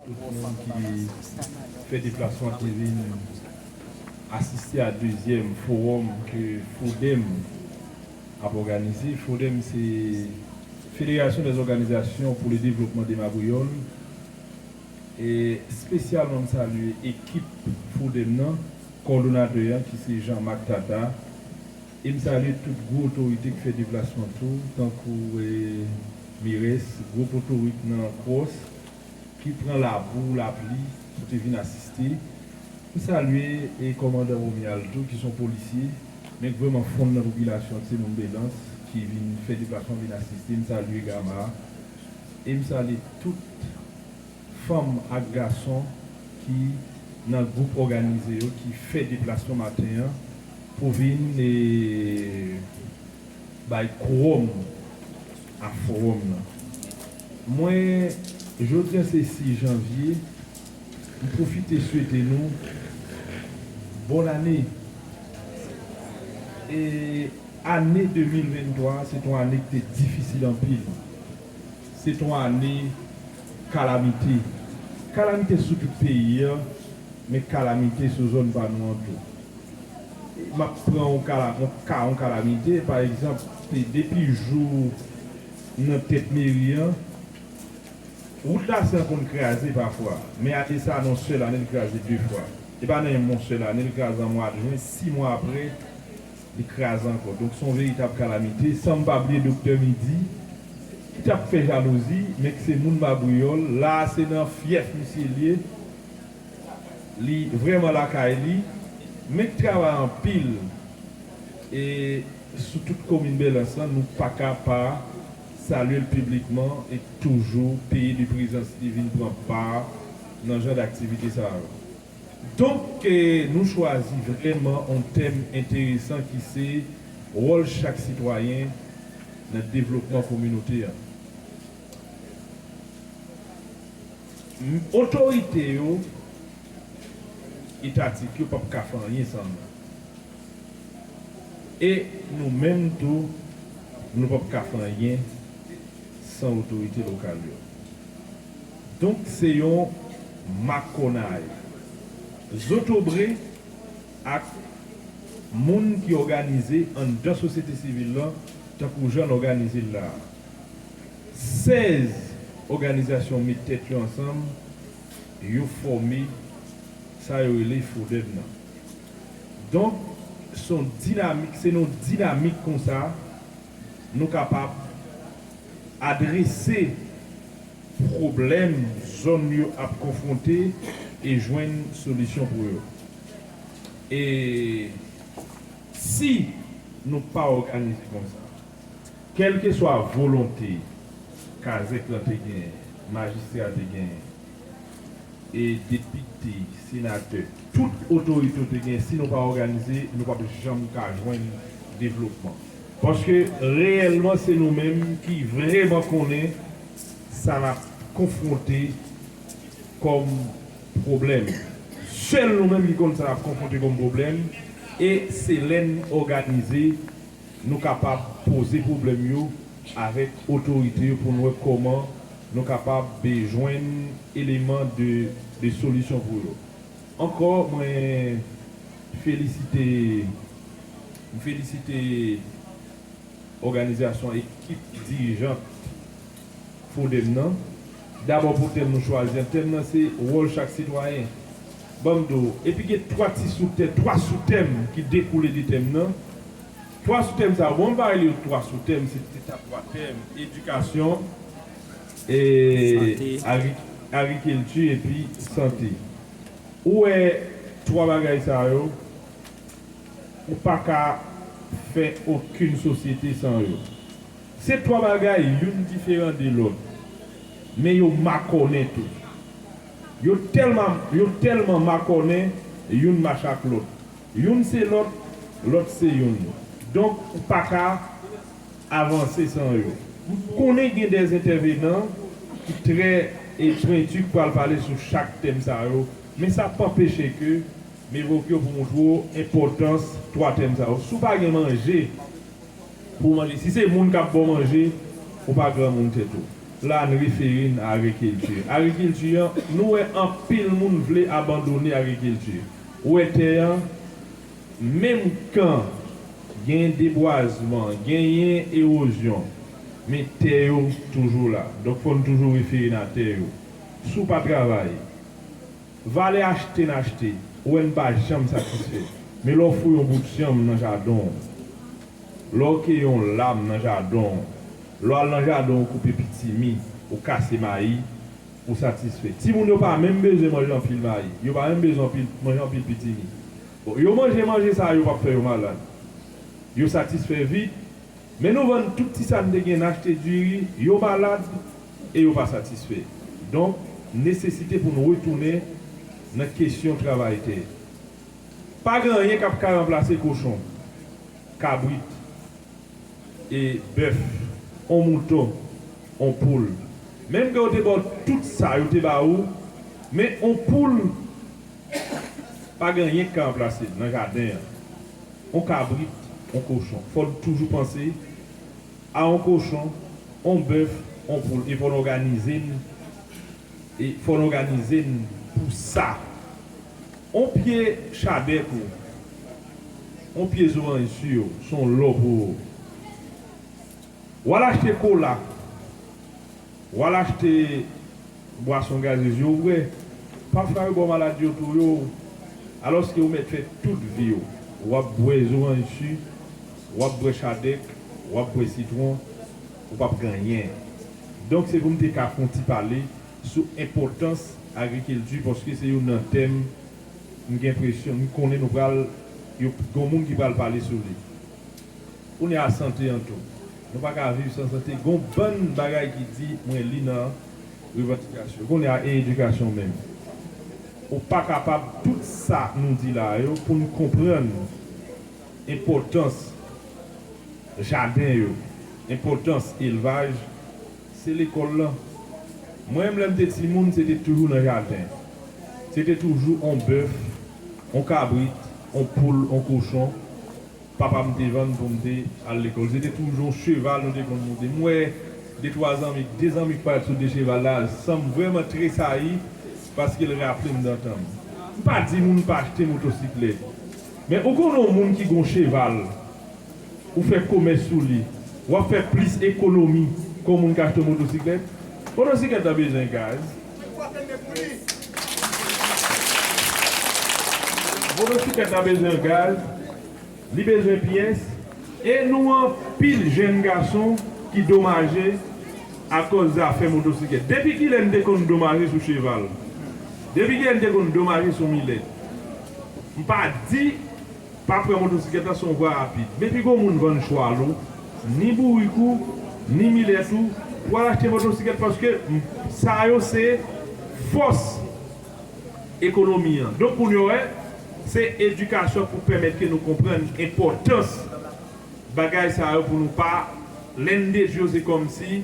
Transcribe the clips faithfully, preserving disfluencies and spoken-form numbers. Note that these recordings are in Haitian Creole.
Tout moun ki fè deplasman ki vin asiste a dezyèm fowòm ke FODEM ap òganize. FODEM se Fédération des Organisations pour le Développement de Mabriyòl. E espesyalman, m salye ekip FODEM nan, kòdonatè an ki se Jean Marc Tata, e m salye tout gwo otorite ki fè deplasman tou, tankou e, Mires, gwo potorik nan Kros, ki pran labou, lapli, pou te vin asiste. M salye e kòmandan Romuald tou, ki se yon polisye, men k vrèman fonn nan popilasyon, se moun Belans, ki vin fè deplasman, vin asiste. M salye Gama. E m salye tout fanm ak gason ki nan gwoup òganize yo, ki fè deplasman maten an pou vin e, bay kowòm a fowòm nan. Mwen, jodi a se sis janvye, m pwofite swete nou bòn ane. E ane de mil venntwa se t on ane ki te difisil anpil. Se t on ane kalamite. Kalamite sou tout peyi a, men kalamite sou zòn pa nou an tou. M ap pran yon kala-, yon ka, yon kalamite, pa egzanp, se depi jou nan tèt meri an, wout Lasyan konn kraze pafwa, men ane sa, nan yon sèl ane, li kraze de fwa. E pa nan yon sèl ane, li kraze an mwa jen, sis mwa apre, li kraze ankò. Donk, se yon veritab kalamite. San m pa bliye Doktè Midi, ki t ap fè jalouzi, men ki se moun Mabriyòl. La a, se nan fyèf misye l ye. Li vrèman lakay li, men k travay anpil e sou tout komin Bèlans lan, nou pa ka pa salye l piblikman e toujou peye de prezans li, vin pran pa nan jan d aktivite sa yo. Donk, eh, nou chwazi vrèman yon tèm enteresan ki se wòl chak sitwayen nan devlopman kominote a. M-, otorite yo, etatik yo p ap ka fè anyen san nou. E nou menm tou, nou p ap ka fè anyen san otorite lokal yo. Donk, se yon makònay zotobre ak moun ki òganize anndan sosyete sivil lan, tankou jan n òganize l la a. Sèz òganizasyon met tèt yo ansanm, yo fòme sa yo rele FODEM nan. Donk, se yon dinamik, se nan yon dinamik konsa nou kapab adrese pwoblèm zòn yo ap konfwonte e jwenn solisyon pou yo. E si nou pa òganize konsa, kèlkeswa volonte kazèk lan te genyen, majistra te genyen, e depite, senatè, tout otorite yo te genyen, si nou pa òganize, nou p ap janm ka jwenn devlopman. Paske reyèlman, se nou menm ki vrèman konnen sa n ap konfwonte kòm pwoblèm. Sèl nou menm ki konn sa n ap konfwonte kòm pwoblèm, e se lè n òganize, nou kapab poze pwoblèm yo avèk otorite yo pou n wè kòman nou kapab, e, jwenn eleman de, de solisyon pou yo. Ankò, mwen felisite, m felisite òganizasyon, ekip dirijant FODEM nan. Dabò, pou tèm nou chwazi an, tèm nan se wòl chak sitwayen. Ban m di w, epi gen twa ti soutèm, twa soutèm ki dekoule de tèm nan. Twa soutèm sa yo, bon, m pa rele yo twa soutèm, se te ta twa tèm, edikasyon, e, sante, agri-, agrikilti epi sante. Ou wè twa bagay sa yo, ou pa ka fè okenn sosyete san yo. Se twa bagay, youn diferan de lòt, men yo makònen tou. Yo tèlman, yo tèlman makònen, youn mache ak lòt. Youn se lòt, lòt se youn. Donk, ou pa ka avanse san yo. M konnen gen de entèvenan ki trè, e, pwenti, k pral pale sou chak tèm sa yo, men sa p anpeche ke m evoke yo pou montre w enpòtans twa tèm sa yo. Si w pa gen manje pou w manje, si se moun k ap ba w manje, ou pa granmoun tèt ou. La n refere n a agrikilti. Agrikilti an, nou wè anpil moun vle abandone agrikilti. Ou wè tè an, menm kan genyen debwazman, genyen ewozyon, men tè yo toujou la. Donk, fò n toujou refere n a tè yo. Si w pa travay, valè achte n achte, ou wè n pa janm satisfè. Men lè w fouye yon bout chanm nan jaden w, lè w keye yon lam nan jaden w, lè w al nan jaden w koupe pitimi, ou kase mayi, ou satisfè. Timoun yo pa menm bezwen manje anpil mayi, yo pa menm bezwen anpil, manje anpil pitimi. Bon, yo manje manje sa yo p ap fè yo malad. Yo satisfè vit, men nou vann tout ti sa n te gen, n achte diri, yo malad e yo pa satisfè. Donk, nesesite pou n retounen nan kesyon travay tè. Pa gen anyen k ap ka ranplase kochon, kabrit, e bèf, on mouton, on poul. Menm ke yo te ba w tout sa yo te ba ou, men on poul pa gen anyen k ka ranplase l nan jaden an. On kabrit, on kochon. Fò n toujou panse a on kochon, on bèf, on poul. E fò n òganize n, e fò n òganize n pou sa. On pye chadèk ou, on pye zoranj si w, se on lò pou ou. W al achte kola, w al achte bwason gazez yo, ou bwè, pafwa yo ba w maladi yo touye w, alòske ou mèt fè tout vi w, w ap bwè zoranj si, w ap bwè chadèk, w ap bwè sitwon, ou p ap gen anyen. Donk, se pou m te ka fè yon ti pale sou enpòtans agrikilti, paske se youn nan tèm m gen enpresyon, m konnen nou pral, yo, gon moun ki pral pale sou li. Kounye a, sante an tou. Nou pa ka viv san sante. Gon bann bagay ki di, mwen li nan revandikasyon. Kounye a, e edikasyon menm. Ou pa kapab tout sa nou di la yo pou n konprann enpòtans jaden yo, enpòtans elvaj, se lekòl lan. Mwen menm, lè m te timoun, se te toujou nan jaden. Se te toujou on bèf, on kabrit, on poul, on kochon. Papa m te vann pou m te al lekòl. Se te toujou yon cheval nou te konn moute. M wè de twa zanmi, de zanmi k parèt sou de cheval la, san m vrèman tresayi, paske l raple m dantan m. M pa di moun pa achte motosiklèt. Men ou konnen yon moun ki gon cheval, ou fè komès sou li, w ap fè plis ekonomi ke yon moun k achte yon motosiklèt. Motosiklèt la bezwen gaz. Motosiklèt la bezwen gaz. Li bezwen pyès, e nou anpil jèn gason ki domaje akòz zafè motosiklèt. Depi kilè n te konn domaje sou cheval? Depi kilè n te konn domaje sou milèt? M pa di pa pran motosiklèt la, se yon vwa rapid. Men pi gwo moun vann chwal ou, ni bourik ou, ni milèt ou, pou al achte motosiklèt, paske sa yo se fòs ekonomi an. Donk, kounye a, se edikasyon pou pèmèt ke nou konprann enpòtans bagay sa yo, pou nou pa, lè n detwi yo, se kòmsi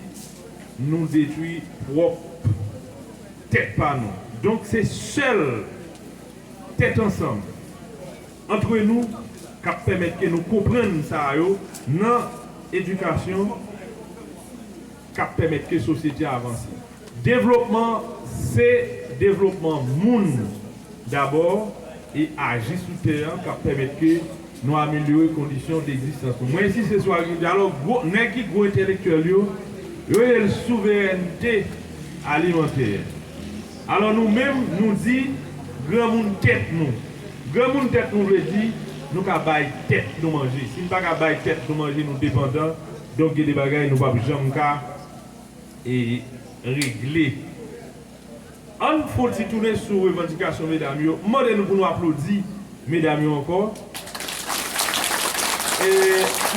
nou detwi pwòp tèt pa nou. Donk, se sèl tèt ansanm, antre nou, k ap pèmèt ke nou konprann sa yo nan edikasyon k ap pèmèt ke sosyete a avanse. Devlopman, se devlopman moun dabò e aji sou tè an k ap pèmèt ke nou amelyore kondisyon degzistans nou. Mwen ensiste sou agrikilti. Alò, gwo, nèg ki gwo entèlektyèl yo, yo rele l souverènte alimantè. Alò, nou menm, nou di, granmoun tèt nou. Granmoun tèt nou vle di, nou ka bay tèt nou manje. Si n pa ka bay tèt nou manje, nou depandan, donk gen de bagay nou p ap janm ka, e, regle. Ann fè yon ti tounen sou revandikasyon medam yo. M mande nou pou nou aplodi medam yo ankò. E,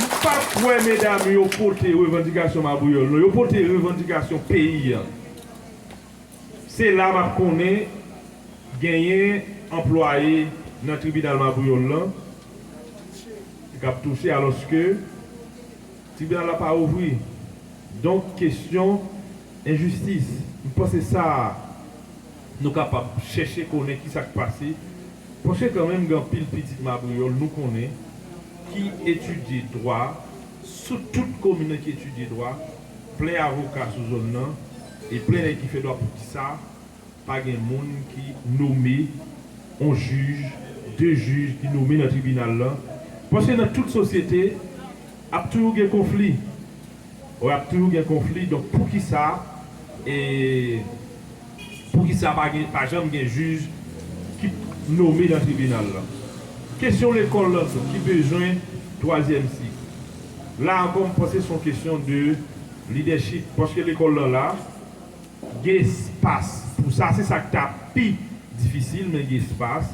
m pa kwè medam yo pote revandikasyon mabouyòl, non. Yo pote revandikasyon peyi an. Se la m ap konnen genyen anplwaye nan tribinal mabouyòl lan k ap touche, alòske tribinal la pa ouvri. Donk, kesyon enjistis, m panse sa a, nou kapab chèche konnen kisa k pase, paske kanmenm gen anpil pitit mabouyòl, nou konnen, ki etidye dwa, sou tout komin nan ki etidye dwa, plen avoka sou zòn nan, E plen nèg ki fè dwa poukisa pa gen moun ki nome, yon jij, de jij ki nome nan tribinal lan. Paske nan tout sosyete, ap toujou gen konfli. Wi, ap toujou gen konfli. Donk, poukisa, e, poukisa pa gen, pa janm gen jij ki nome nan tribinal lan? Kesyon lekòl lan tou, ki bezwen twazyèm sik. La ankò, m panse se yon kesyon de lidèchip. Paske lekòl lan la, gen espas pou sa. Se sa k ta pi difisil, men gen espas.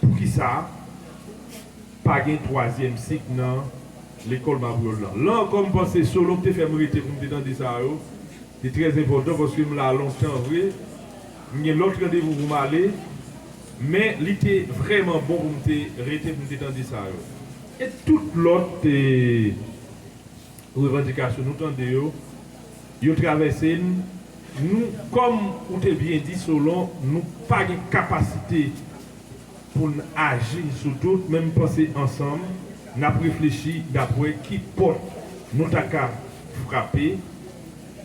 Poukisa pa gen twazyèm sik nan lekòl Mabriyòl lan? La ankò, m panse selon k te fè m rete pou m te tande sa yo, te trè enpòtan, paske m la lontan vre. M gen lòt randevou pou m ale, men li te vrèman bon pou m te rete pou m te tande sa yo. E tout lòt, e, revandikasyon nou tande yo, yo travèse n. Nou, kòm ou te byen di, Solon, nou pa gen kapasite pou n aji sou tout, men m panse ansanm, n ap reflechi dapre ki pòt nou ta ka frape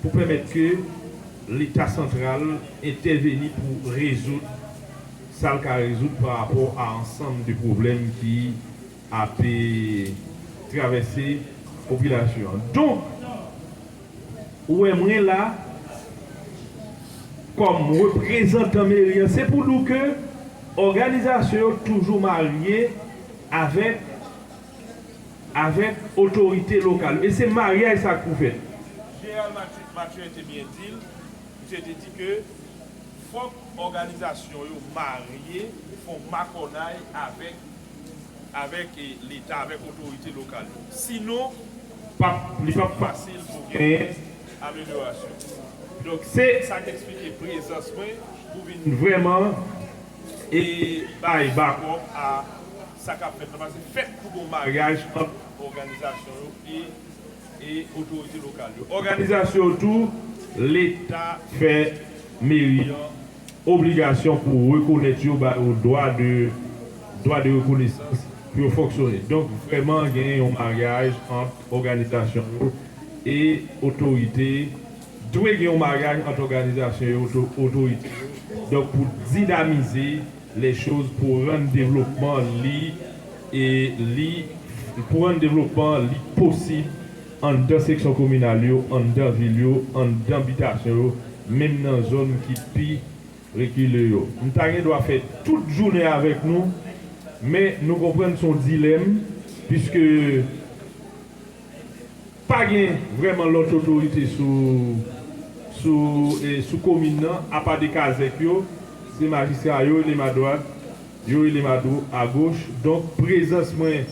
pou pèmèt ke Leta santral entèveni pou rezoud sa l ka rezoud pa rapò a ansanm de pwoblèm ki ap, e, travèse popilasyon an. Donk, ou wè mwen la kòm reprezantan meri an, se pou di w ke òganizasyon yo toujou marye avèk, avèk otorite lokal. E se maryaj sa k pou fèt. Jeneral Mathieu, Mathieu te byen di l, misye te di ke fòk òganizasyon yo marye, fè yon makònay avèk, avèk, e, Leta, avèk otorite lokal yo. Sinon, p ap, li p ap fasil pou gen amelyorasyon. Donk, se sa k eksplike prezans mwen pou vin vrèman e bay bakòp a sa k ap fèt la. Paske fèk pou gen yon maryaj ant òganizasyon yo e e otorite lokal yo. Òganizasyon yo tou, Leta fè meri an obligasyon pou rekonèt yo, ba yo dwa de, dwa de rekonesans pou yo fonksyone. Donk, vrèman, gen yon maryaj ant òganizasyon yo e otorite, dwe gen yon maryaj ant òganizasyon yo, oto-, otorite yo. Donk, pou dinamize les choses, pou rann devlopman li, e li, pou rann devlopman li posib anndan seksyon kominal yo, anndan vil yo, anndan bitasyon yo, menm nan zòn ki pi rekile yo. M ta gen dwa fè tout jounen avèk nou, men nou konprann se yon dilèm, piske pa gen vrèman lòt otorite sou, sou, e, sou komin nan, apa de kazèk yo, se majistra yo rele m adwat, yo rele m adwo-, agoch. Donk, prezans mwen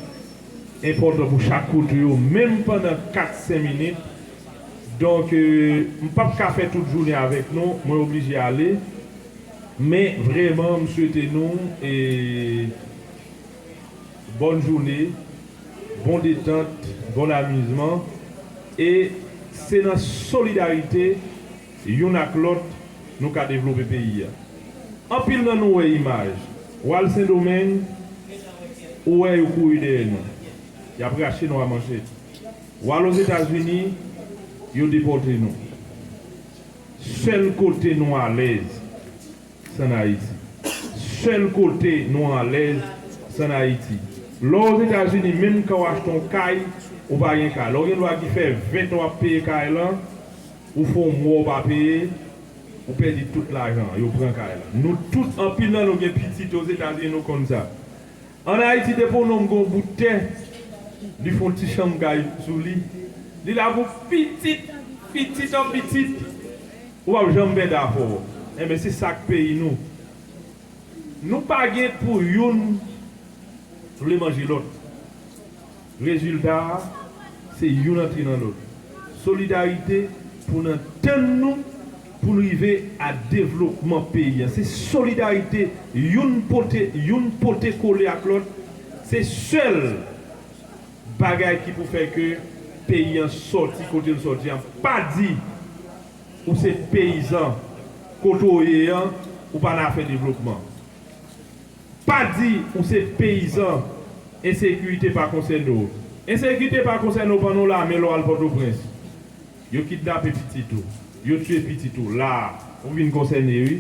enpòtan pou chak kote yo, menm pandan kat, senk minit. Donk, e, m p ap ka fè tout jounen avèk nou, mwen oblije ale. Men, vrèman, m swete nou, e, bòn jounen, bon detant, bon amizman. E se nan solidarite, youn ak lòt, nou ka devlope peyi a. Anpil nan nou wè imaj. W al Sendomeng, ou wè yo kouri dèyè nou. Y ap rache nou a manchèt. W al Ozetazini, yo depòte nou. Sèl kote nou alèz, se ann Ayiti. Sèl kote nou alèz, se ann Ayiti. Lè w Ozetazini, menm kan w achte yon kay, ou pa gen kay. Lè w gen dwa ki fè ven tan w ap peye kay lan, ou fè yon mwa w pa peye, ou pèdi tout lajan an, yo pran kay lan. Nou tout, anpil nan nou gen pitit Ozetazini, nou konn sa. Ann Ayiti, depi yon nonm gen yon bout tè, li fè yon ti chanm kay sou li, li la pou pitit, pitit an pitit, ou p ap janm pèdi afè w. Enben, se sa k peyi nou. Nou pa gen pou youn vle manje lòt. Rezilta a, se youn antre nan lòt. Solidarite pou n antann nou, pou n rive a devlopman peyi a. Se solidarite, youn pote, youn pote kole ak lòt. Se sèl bagay ki pou fè ke peyi an sòti kote l sòti an. Pa di ou se peyizan kote w ye an, ou pa nan afè devlopman. Pa di ou se peyizan, ensekirite pa konsène w. Ensekirite pa konsène w pandan w lame lè w al Pòtoprens. Yo kidnape pitit ou. Yo tiye pitit ou la a, ou vin konsène wi.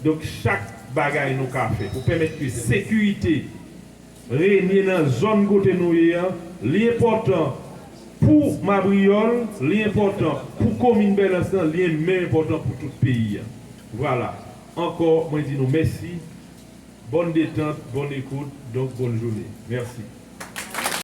Donk chak bagay nou ka fè pou pèmèt ke sekirite renye nan zòn kote nou ye an, li enpòtan pou Mabriyòl, li enpòtan pou komin Bèlans lan, li menm enpòtan pou tout peyi a. Vwala. Ankò, mwen di nou mèsi. Bòn detant, bòn ekout, donk bòn jounen. Mèsi.